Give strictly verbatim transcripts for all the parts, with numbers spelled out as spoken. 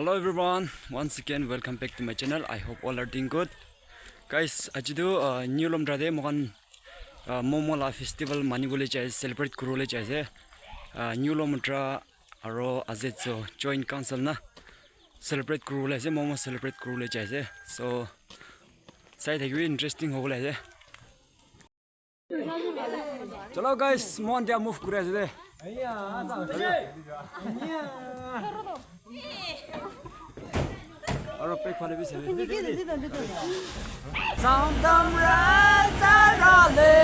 Hello everyone, once again welcome back to my channel. I hope all are doing good. Guys, aji tu, uh, New Lomtra te moikhan, uh, Momo la festival mani bole jai ase, celebrate kuribole jai ase. Uh, New Lomtra aro Azetso joint council na celebrate kuribole ase, Momo celebrate kuribole jai ase. So, sai thakibi interesting hobole ase. Chalo guys, moikhan dia move kuri ase de. Aro back phale bi sebe. Samdam ra, tsarale,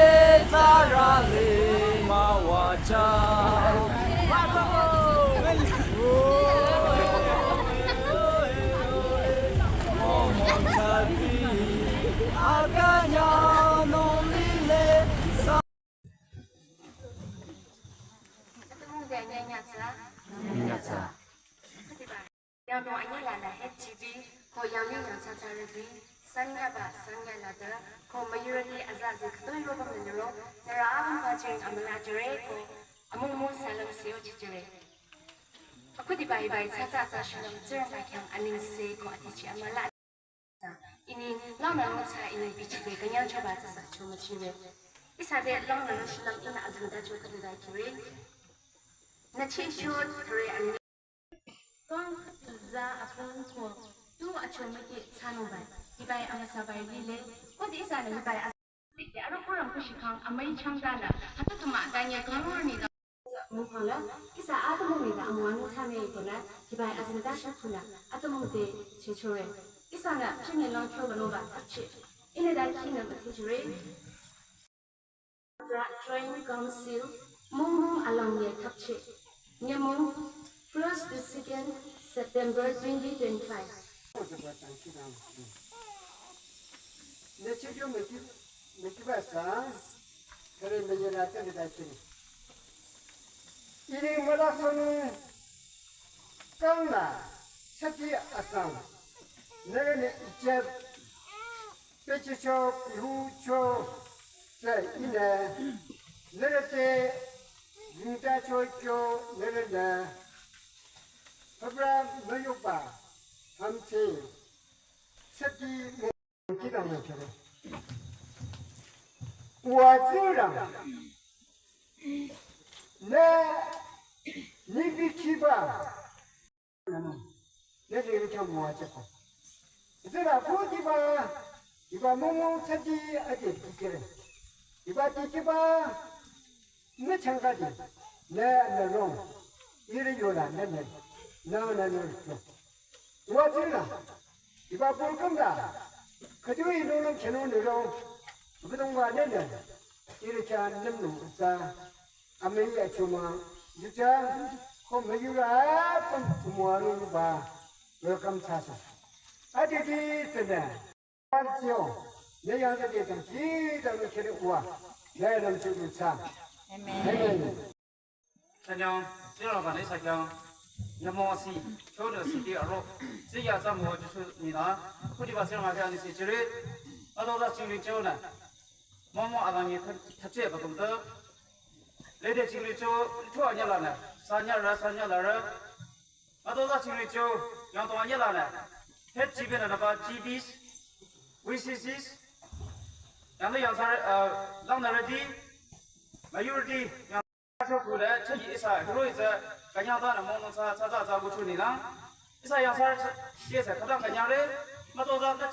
tsarale, mawacha. Yangdong anyüla la head G B ko yangli yangthsathsarüti, sanyaba sanyalade ko müyurüti azazi khütoi roba müniro, nührü apüm pajing amüla jüre ko amüngmüng salam seo jijüre. Akhudiba hiba hi tsatsa atsa shulüm Tsingrangba khyang anengse ko adichi amüla. Ini langnü longtsa ini bichibe künyangchoba tsatsa chomüchire. Ihsa te langnü shulüm ihnü azingdacho khüduda kire. Nüchi sho thüre ani. Kang khüdu za akang ko tu achomüki thsanungbai. Hiba hi amüsabai lile. Khode ihsanü hiba hi Aro kurang kushikang amai changdala, hatu tuma danye kangur ni da. Mukhala, ihsa atümung ni da amwanu thane kona, hiba hi azingda shakuna, atümung te chechore. Ihsanü chini lang kyo banoba achi. Ine da kina mati jure. Drawing Council, Mungmung alang ye thapche. Nyümong, first to second September twenty twenty-five. Nechijo meki, meki basa, kare meyela tende dakini. Ini mala sonu kangna, sati asang, nere ne ichep, pechicho, pihucho, se ine, nere te, yungtacho kyo, nere ne, pabra mayokba, hamse, sati mo, kidang mo kere. Wa zirang, ne, nibi chiba, Ne liri kya mua cheko. Zira ko diba, diba momo tsadi ade dikere. Diba dikiba, ne changa di, ne ne rong, iri yola ne ne, na na ne rong. Wa zira, diba burkum da, kadu ino no keno ne rong, bidong wa ne ne, iri kya nem no za. Amei achuma, yuja, ko meyura, pam tumuaru ba, welcome sasa. Adidi sene, pam tio, ne yang de tam ki da lo kere uwa, ne lam tu sa. Amen. Amen. Sanyang, tiro ba ne sa kyang, nyamo si, chodo si di aro, si ya sa mo jisu ni na, khudi ba se ma kya ni si chire, ado da chiri chona. Momo alang ye tha-, thache ba kum ta. Lede chingri cho, cho anya la na. Sanya ra, sanya la ra. Ato za chingri cho, yang to anya la na. Het chibe na ba, G Bs, V C Cs. Yang to yang sa, uh, lang na ready. Majority, yang cho ku le, che yi sa, hero is a, kanyang ta na mong sa, sa, sa, sa, bu chu ni lang. Isa yang sa, ye sa, kadang kanyang re. Mato za, na,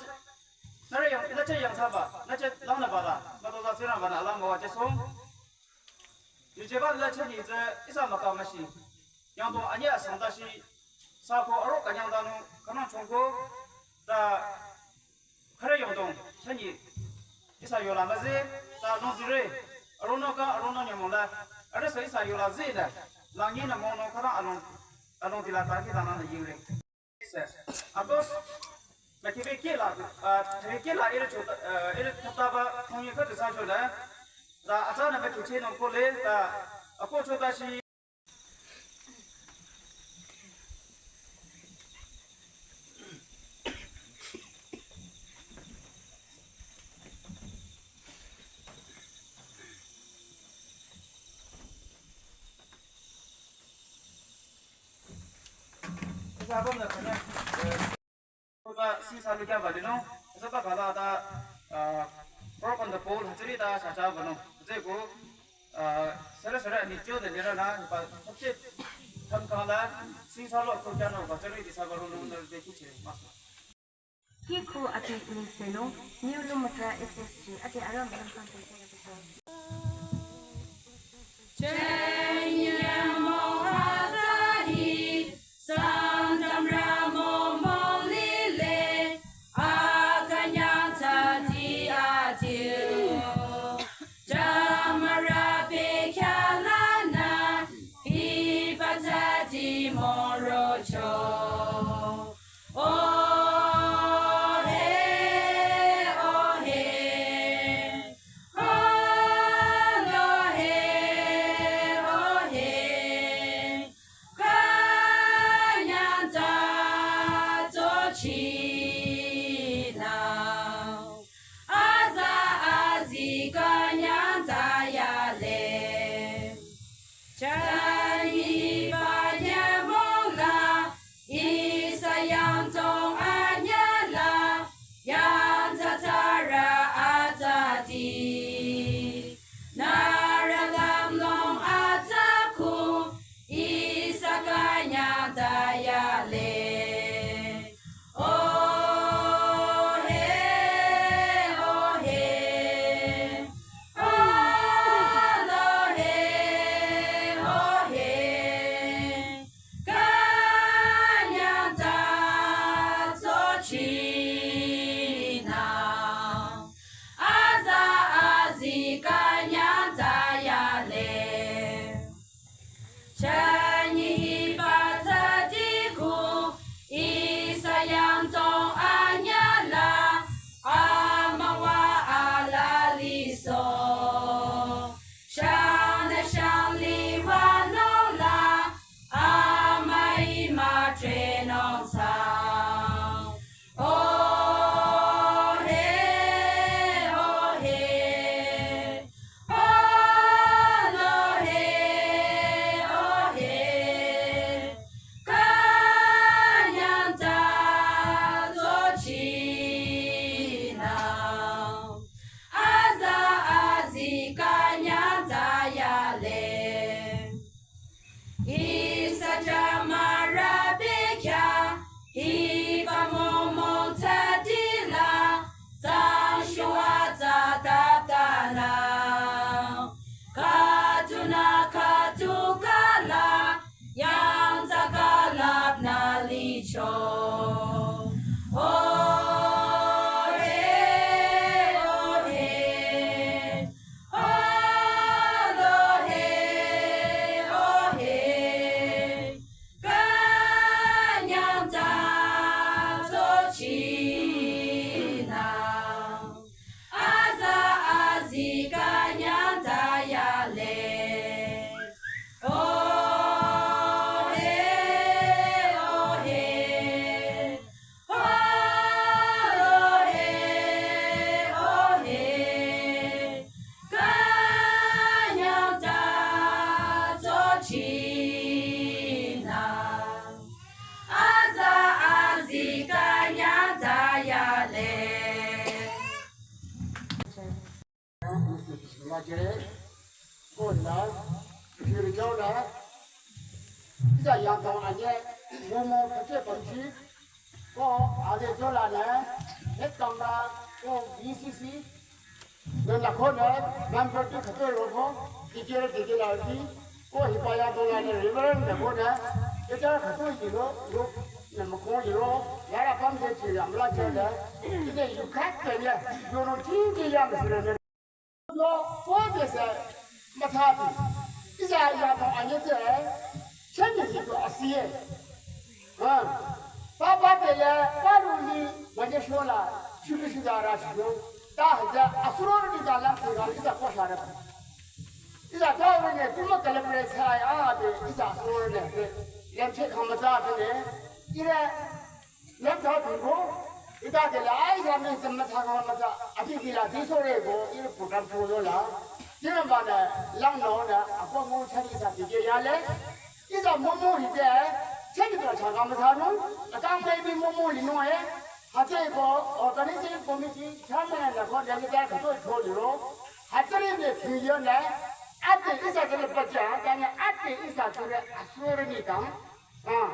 na re yang, na che yang sa ba, na che lang na ba la. Mato za, sira ba na, lang ba wa che song. Yuje ba la chani zhe, isa ma ka ma shi. Yang dong anya sang da shi. Sa ko aro kanyang da nu, kanang chong ko. Da, kare yang dong, chani. Isa yola ma zhe, da nong zire. Aro no ka, aro no nyamo la. Are sa isa yola zhe da. Lang yi na mo no, kanang along, along di la ta ki da na na ying re. Atos, na kibe kela, ah, kibe kela ere chota, ah, ere thata ba thongi kha sa chona. Da acha na ba kiche no kole, da ako chota shi. Sabam na kana, eh, ba si salu kya ba dino, sa ba kala ta, ah, work on the pole, hachiri ta sa cha ba no. Hachiri ko, ah, sara sara ni cho de lera na, ba, sabse tham kala, si salu ko kya no, ba chari di sa ba ro no, no, de kuche, mas. Ki khu ati ni seno, New Lumatra S S G, ati aram aram kan kan kan kan. Chanyamo hazahi, santam ramo molile, akanyang tati atiu. Chamara pekhalana, ipatati morocho. Oh, hey, oh, hey. Oh, no, hey, oh, hey. Kanyang ta to chinao. Aza azi kanyang ta yale. Chanyi ba nyamong la, isa yang tong anya la, yang tatara atati. Nara lam long ataku, isa kanyang ta yale. Oh, hey, oh, hey. Oh, no, hey, oh, hey. Kanyang ta to chinao. Aza azi kanyang ta yale. Chanyi hi ba tati ku, isa yang tong anya la, amawa ala liso. Shana shang li wa no la, amai ma tre nong sa. Oh, hey, oh, hey. Oh, no, hey, oh, hey. Kanyang ta to chinao. Aza azi kanyang ta yale. Isa chamara bekya, iba momong tadila, tang shua ta tatana. Katuna katukala, yang takalap na licho. Oh, hey, oh, hey. Alohe, ohe, kanyang ta to chinang, aza azi kanyang ta yale. Ohe, ohe, Alohe, ohe, kanyang ta to chinang, aza azi kanyang ta yale. Missus Majere, ko la, Jürjau la, iza yangdong anye, momo kate pangji, ko ale jola ne, head kangba, ko V C C, ne la ko ne, member tu kate robo, dikere dikere la di, ko hipaya dola ne, Reverend ne ko ne, ita katu jilo, ro, ne mako jilo, yara pam se jila, mla jele, ite yukat ne, yoro jiji yang sire ne. Yo, ko de se, matati. Iza ya ba anye te, chenye ni ko asiye. Ha. Papa de ya, paru ni, manye shola, shubi shidara shido. Ta ja, asuro ni da la, ko ga, iza ko shara. Iza ta wene, kuma kalapre sai, a de, iza asuro ne, de. Yam che khamata de ne. Ira, Lam ta tungo, ita de la ai ya me zam na ta ko na ta, ati di la di so re go, i program pro yo la. Di na ba na, lang no na, a ko mo cha ni sa di ke ya le. Ita mo mo hi de, Thank you, Chagam Sanu. Akang maybe momo lino eh. Hate ko organizing committee chairman na ko dali da ko to liro. Hate ne tiyone. Ate isa ke pacha, tanya ate isa ke asur ni kam. Ah.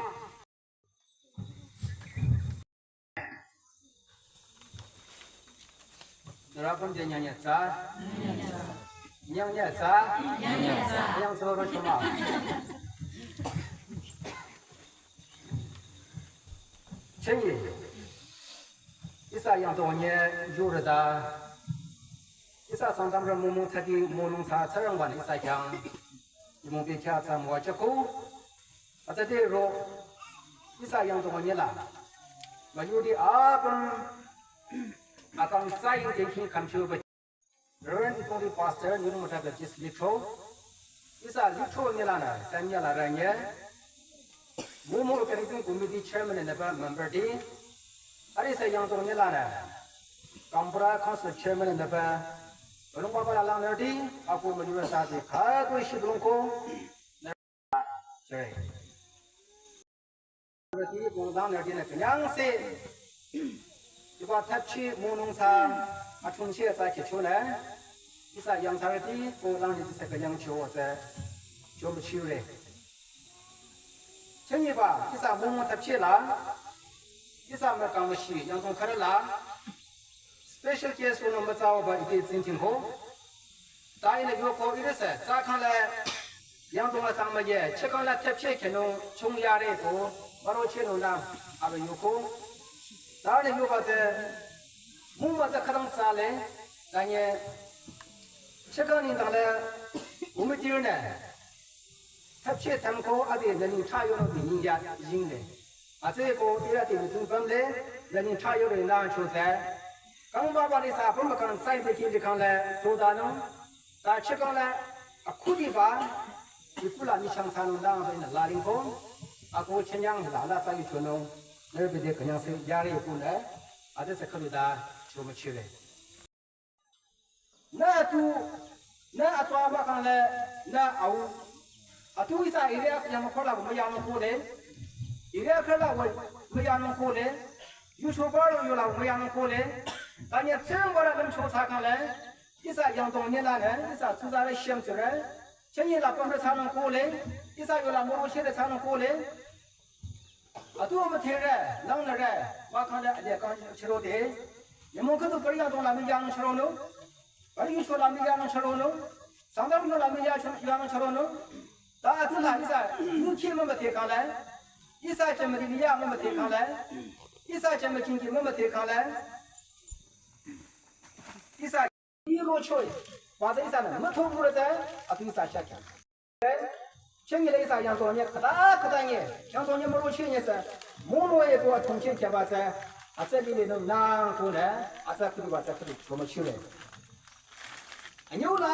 Nührü apüm te nyangnyü tsa. Nyangnyü tsa. Nyangnyü tsa. Yang soro shoma. Chengi. Ihsa yangdong nye yurü ta. Ihsa Sangtamrü mümüng thsati münung thsa Tsingrangba-nü ihsa khyang nyümong bekhyah thsa müwajüko. Hütsüde ro ihsa yangdong nye la. Müyurüti apüm akang tsa ying te king kamchiba. Reverend Ikongri Pastor, New Mota Baptist Litro. Ihsa Litro nye lanü, sanya la ranye. Mümüng Organizing Committee Chairman and the member di. Ari ihsa yangdong nye lanü. Kampura Council Chairman and the. Balung baba la lang nerdi, aku menurut saya khatu isi belungko. Sorry. Rüti kongdang nürdinü künyangse. Iba thapchi münung thsa athungchi atsa kechonü. Ihsa yangthsarüti kongdang nüti thsa künyangcho atsa chomüchire. Chengiba ihsa mümüng thapchi la. Ihsa mükangmüshi yangdong khürü la. Special guest ko number tsa ba ite tsingting ko. Ta ihnü yoko ihrüsü, tsa kang la yangdong la tsang müye, che kang la thepche khenung chung yare ko, baro chenung nang, abe yoko. Ta ihnü yoba tsü, mümüng tsü khütang tsa le, tanye, che kang nengdang la, umitirnü, thepche themko ade nü neng thsa yonung bi neng ya ying le. Atse ko ihrü te nü tung pam le, nü neng thsa yore nang cho tsü. Kang baba ni sa pam kang tsai be kin de kang le, to da nung. Ta che kang le, akhudiba, ikula ni chang thsanung dang be nü la ling ko. Ako chenyang la la tsai chonung. Nü be de künyangse yare ko le. Ade se khüdu da, chomüchire. Nü atu, nü atu ama kang le, nü au. Atu ihsa area yang ko la müyanung ko le. Area ko la müyanung ko le. Yu cho ba lo yo la müyanung ko le. Tanye tseng ba la lüm cho thsa kang le. Ihsa yangdong nye lanü, ihsa tsuza le shem tsüre. Chengi la pamre thsanung ko le. Ihsa yo la müro shere thsanung ko le. Atu müthere, langnüre, mahkhang le ale kang chürode. Nyümong khüdu pari yangdong la müyanung chüronung. Pari yusho la müyanung chüronung. Sangtam yo la müyanung chüronung. Ta atu la ihsa, yukhi mümüthe kang le. Ihsa chemüdi müya mümüthe kang le. Ihsa chemükingi mümüthe kang le. Ihsa Iro choi, ba tsü ihsanü müthong purü tsü, atu ihsa shakya. Chengi le ihsa yangdong nye, khüta khüta nye, yangdong nye müro chi nye tsü, mono ye ko athongchi kya ba tsü, atsü lili nung nang ko ne, atsü khüdu ba tsü khüdu chomüchire. Anyo la,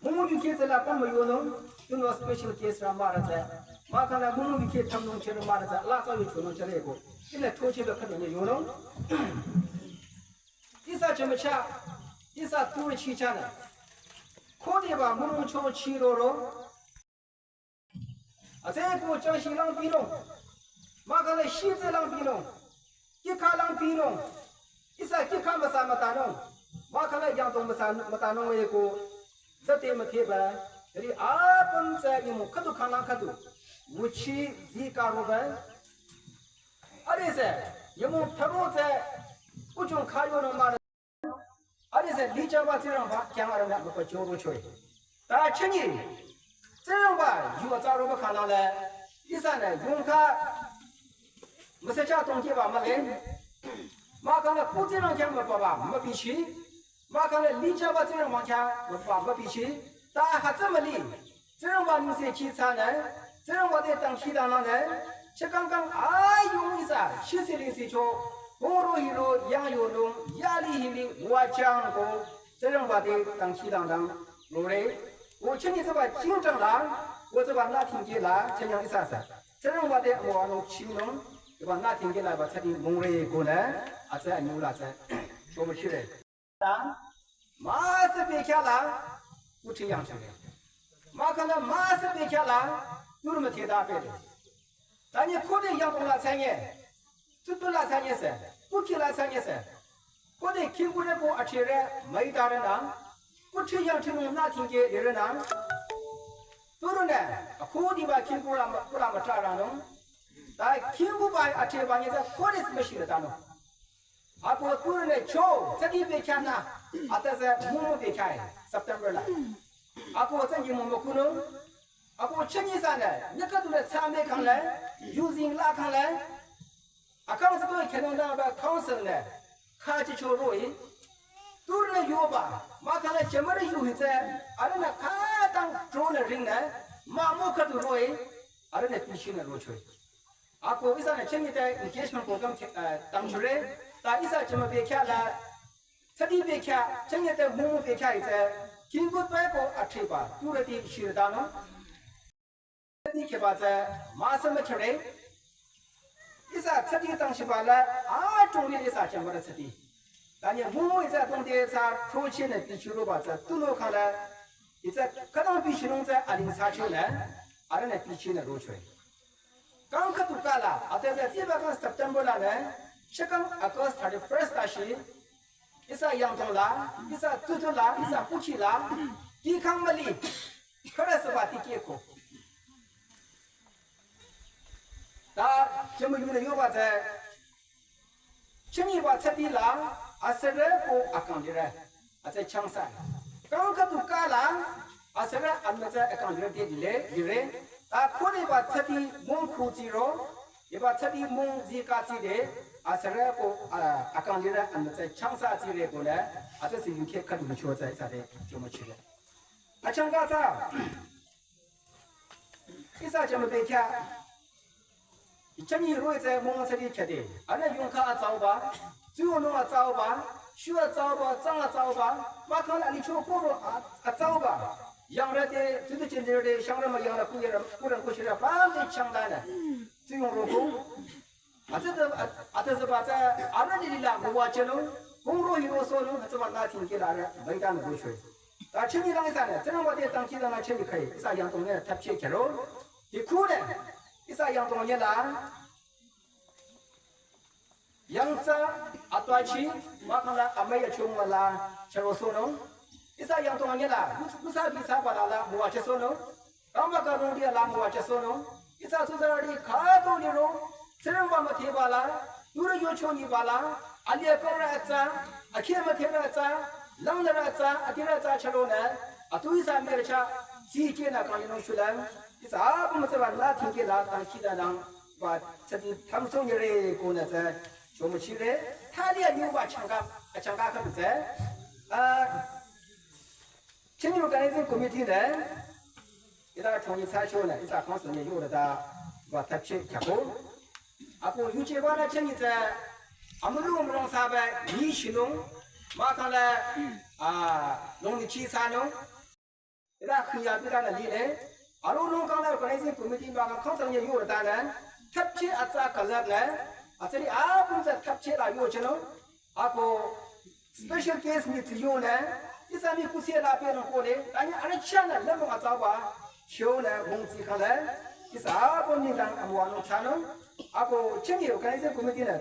mümüng yukhi tsü la pam müyonung, tunüo special case rü mürü tsü, mahkhang la mümüng yukhi thamnung chere mürü tsü, la tsü yu chonung chere ko, ihnü thochi be khüdu nye yonung. Ihsa chemücha, ihsa turi chicha nü. Khode ba mümüng cho chiroro. Atse ko changshi lang pinung. Mahkhang le shitse lang pinung. Kikha lang pinung. Ihsa kikha müsa mütanung. Mahkhang le yangdong müsa mütanung ye ko. Zate mütheba. Ri apüm tsü imu khüdu khalang khüdu. Wuchi zi karo ba. Adesü, yümong tharo tsü, uchung khayo nung mürü. Adesü, lichaba Tsingrangba, khyang arang nü müpa choro choi. Ta chengi, Tsingrangba, yu atsaro ba khala le, ihsanü, yungkha, müsecha tongkhiba mühle. Mahkhang le, ku Tsingrang khyang müpa ba, mübichi. Mahkhang le, lichaba Tsingrangba khyang, müpa, mübichi. Ta hütsü müli. Tsingrangba nengse khi thsanü, Tsingrangba te dangkhidangnangnü, chekangkang ayung ihsa, shisi lingsi cho, horo hiro, yang yonung, yali hili, wachang ko, Tsingrangba te dangkhidangnang, lore, ko chingi tsüba chingchang la, ko tsüba nü tingke la, chenyang ihsa sa. Tsingrangba te wanung chingnung, tsüba nü tingke la ba tsadi mongre ko nü, atsa anyu la sa, chomüchire. Ta, müsa bekhyah la, kuthi yang chüle. Mahkhang la müsa bekhyah la, yurü mütheda pede. Tanye khode yangdong la thsanye, tutu la thsanye se, kuki la thsanye se. Khode khingkure ko achere maitare na, kuchi yangchinung na thingke lire na. Turune, akhudi ba khingkura ma-, kura matara nung. Ta khingku ba ache ba nye se khode smashi le tano. Ako turune cho, tsadi be kya na, ata se mumu be kya, September la. Ako tsadi mumu kuno, ako chenyi sa ne, ne ka tule tsame kang le, using la kang le, akang sa to keno na ba council ne, ka chi cho roi, turune yo ba, ma kang le chemare yu hi tse, are na ka tang tro ne ring ne, ma mo ka tu roi, are ne pishi ne ro choi. Ako ihsa ne chengi te engagement program ke, eh, tang chure, ta ihsa chema be kya la, tsadi be kya, chengi te mumu be kya ite, kingu pe ko atriba, turati shirda no. Tsadi ke ba tse, ma sa ma chure. Ihsa tsadi tang shiba la, a tong ni ihsa chema tsadi. Tanye mumu ihsa tong de sa, proche ne pi churu ba tse, tuno kala, ihsa kadang pi shirung tse, aling sa chule, are ne pi chine ro chwe. Kang khatu kala, ate ze tiba kang September la ne, shekang August thirty-first ta shi, ihsa yangdong la, ihsa tutu la, ihsa puchi la, ti kang mali, kare se ba ti ke ko. Ta, chemu yu ne yo ba ze, Chini ba tsadi la, asere ko akang dire, ase changsa. Kang khatu kala, asere anmetse akang dire de dile, dire. Ta khode ba tsadi mung khu zero, iba tsadi mung zi ka zi de, asere ko, ah, akang dire anmetse changsa zi re ko le, ase si yuke khatu ni cho zai sa de, cho mo chi de. Achang ka sa, ihsa chemu be kya, Ichani roi tse mong tse di khade. Ane yong kha a tsao ba, zuyo nung a tsao ba, shu a tsao ba, tsang a tsao ba, ma kha la ni cho ko ro a, a tsao ba. Yang re te, zu de chen de re, shang re ma yang re ku ye re, ku re ku shi re, ba de chang da ne. Zu yong ro ko. A tse de, a, a tse de ba tse, a re ni li la mo wa che lo, kong ro yi ro so lo, a tse ba na ting ke la re, bai da ne ro choi. Ta chini lang isa ne, tse nang ba de tang ki da na chini kai, isa yang tong ne, tap che ke ro. Di ku ne, isa yang tong ye la, Yangtsa atwa chi, ma khala amai achung la, charo sono. Isa yangtong anyela, kusa bisa bala la, muwa che sono. Kama karung dia la, muwa che sono. Isa susarari khato niro, serang ba mathe bala, nura yocho ni bala, alia kora atsa, akhia mathe ra atsa, lang ra atsa, atira atsa charo na, atu isa mira cha, si ke na kani no shulang. Isa abu matsa la, tingke la, tang kida lang. Ba tsadi thamsong yere ko na tsa chomo chire. Thali a yu ba changka, a changka ka tsa. A, Chinyu organizing committee ne, ita thongi tsa cho na, ita council ne yu da ba thapche kya ko. Ako yu che ba na chinyi tsa, amulu amulong sa ba, ni shinung, ma kala, a, long ni chi sa nung. Ila khiya bi ta na li le. Aro nung kang la organizing committee ba kang council ye yu ta na. Thapche atsa kalak na. Atsa li apun sa thapche la yu cheno. Ako special case ni tsi yu na. Isa mi kusi la pe nung ko le. Tanya ara cha na lam atsa ba. Chyo na mung tsi kha la. Isa apun ni dang amwa nung cha nung. Ako chinyi organizing committee na.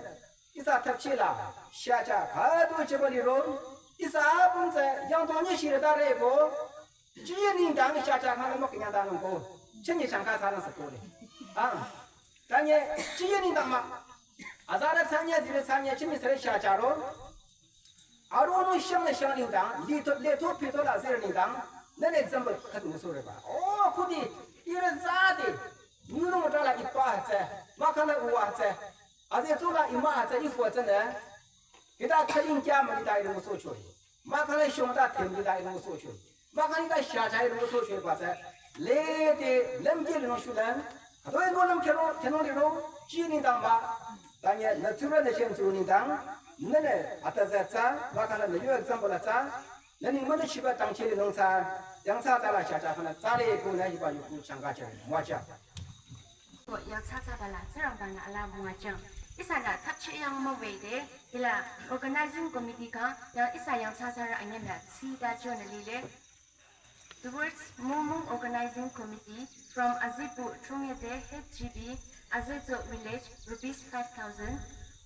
Isa thapche la, shacha, khadu chebali ro, isa apun tsa, yang tong ni shire da re ko, chiye ni dang shacha kha mo kinya da nung ko, chinyi changka sa na sa ko le. Ah, tanye, chiye ni dang ma, azara tanye, zire tanye, chinyi sare shacha ro, aro no shang le shang ni dang, li to, le to, pi to la zire ni dang, na le example khadu so re ba. Oh, khudi, ire za de, ni no mo ta la ipa tsa, ma kha la uwa tsa, Aze tsola ima atsa ifu atsa ne. Kita khaling kya ma kita ilu so choi. Ma khala shong ta them kita ilu so choi. Ma khala ta sha cha ilu so choi ba tsa. Le de lem ke lu shu lan. Ato ilu lem ke ro, ke no li ro. Chi ni dang ba. Tanye natural ne shen chu ni dang. Ne ne ata za tsa. Ma khala ne yu example tsa. Nani mana shiba tangchiri nungsa, yangsa tsala shacha khana tsale ko na hiba yuku changa chang, mwacha. Ko yangsa tsabala, tsarang bana ala mwacha. Isa na thapche yang mawede, ila organizing committee ka, yang isa yangsa tsara anyela, si da jo na lile. Towards Mongmong Organizing Committee from Azipu Chungyede H G B Azezo Village, rupees five thousand.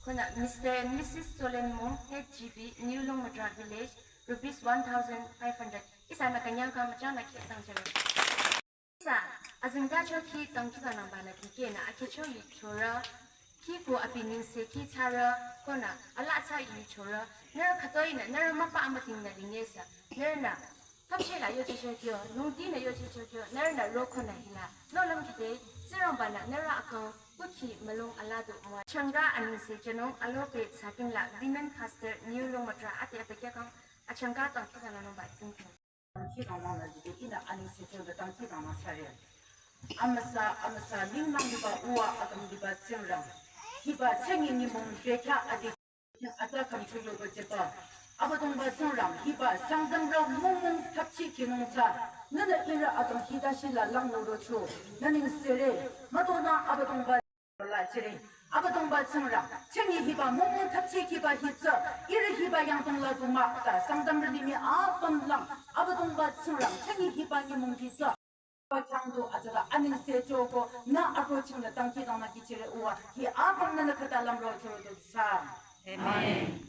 Konü Mister and Missus Solenmong, Head G B, New Longmatra Village, rupees one thousand five hundred. Ihsanü künyang kang müchanü kheh tangchare. Ihsa azingda cho khi tangkhidangnangbanü dikehnü akhecho yuchorü, khi ko abi nengsekhi thsarü, konü alaa thsa yuchorü, nührü khütoinü nührü müpa amüdingnü lingesü, nührünü khümchela yochehcho kyo, nungdinü yochehcho kyo, nührünü rokonü hila nohlüm khide, Tsingrangbanü nührü akang kukhi mülung alaa du müwa. Achangka anengse jünung alope thsatingla Women Pastor New Longmatra ade abükyü kang achangka tangkhidangnangnungba tsingdhing. Tangkhidangnangnü dikehnü anengse jüde tangkhidangnang thsare. Amüsa, amüsa, ninglang liba uwa akang liba Tsingrang. Hiba tsünyi nyümong bekhyah ade atsa khümcho yoba jüba Abüdongba Tsingrang, hiba Sangtamrü mongmong thapchi khinung tsü, nünü ihrü adrong hita shila langnü rocho, nü nengsere, mütonü Abüdongba la jüre. Abüdongba Tsingrang, tsünyi hiba mongmong thapchi khiba hi tsü, ihrü hiba yangdong la du mah ta Sangtamrü limih apümlang, Abüdongba Tsingrang, tsünyi hiba nyümong hi tsü, ba khyang du atsüla anengse jüko, nü approaching la tangkhidangnang kihchire uwa, hi apüm nünü khüta lümro jüro du sa. Amen.